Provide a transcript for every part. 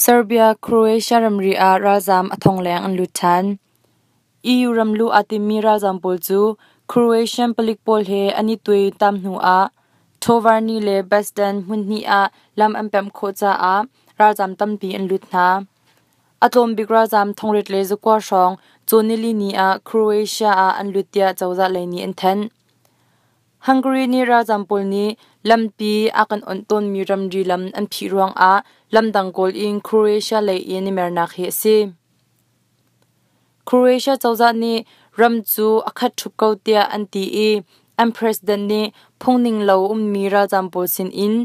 Serbia Croatia ramri ah ralzaam a thong leng an lut ṭhan. EU ram luh aa timmi ralzaam pawl cu Croatian palik pawl he an i tuaitam hnu ah Tovarni le Bezdan hmunhnih ah lam an pemh khawh caah ralzaam tampi an lut hna. A tlawm bik ralzaam 809 hrawng cawn-nili ni ah Croatia ah an lut tiah cozah lei nih an thanh. Hungary nih ralzaam pawl nih lampi a kan onh tawnmi ramri lam an phih ruangah lamdang kawl in Croatia lei in i mernak hi a si. Croatia cozah nih ram cu a khat ṭhup ko tiah an ti i an president nih phungning lo ummi ralzaam pawl sinin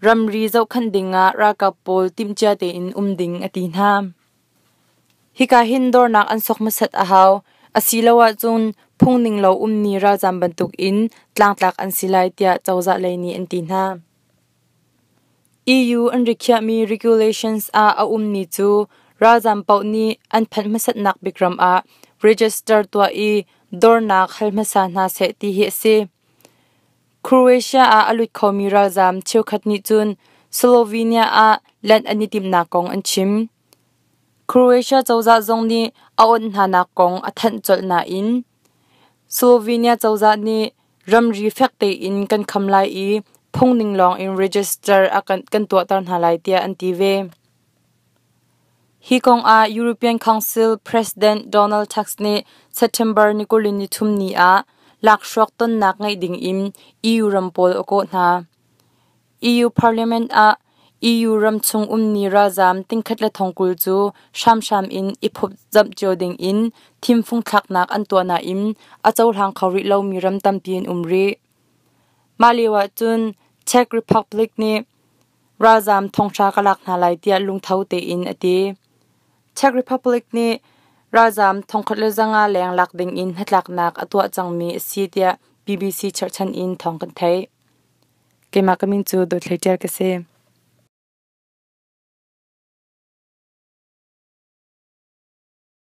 ramri zohkhenh dingah ralkap pawl timhcia tein um ding a ti hna. Hika hin dornak an sok hmasat a hau, asiloah cun phungning lo ummi ralzaam bantukin tlangtlak an si lai tiah cozah lei nih an ti hna. EU an rikhiahmi regulations ah a ummi cu ralzaam paoh nih an phanh hmasatnak bik ram ah register tuah i dornak hal hmasa hna seh ti hi a si. Croatia ah a lut khomi ralzaam cheukhat nih cun Slovenia ah lanh an i timhnak kong an chim. Croatia cozah zong nih a awnh hnanak kong a thanh colh nain Slovenia cozah nih ramri fek tein kan kham lai i phungning lawng in register a kan tuahter hna lai tiah an ti ve. Hi kong ah European Council President Donald Tusk nih September ni 23 ni ah lakhruak tonnak ngeih ding in EU ram pawl a kawh hna. EU Parliament ah EU ramchung ummi ralzaam 1,020 cu hramhram in i phupzamh cio ding in thimfung thlaknak an tuah nain a cohlang kho rih lomi ram tampi an um rih. Mah lio ahcun Czech Republic nih ralzaam thonghra ka lak hna lai tiah lungtho tein a ti. Czech Republic nih ralzaam 1500 leng lak ding in hnatlaknak a tuah cangmi a si tiah BBC cherhchan in thawng kan theih. Keimah ka min cu Dawt Hlei Ṭial ka si.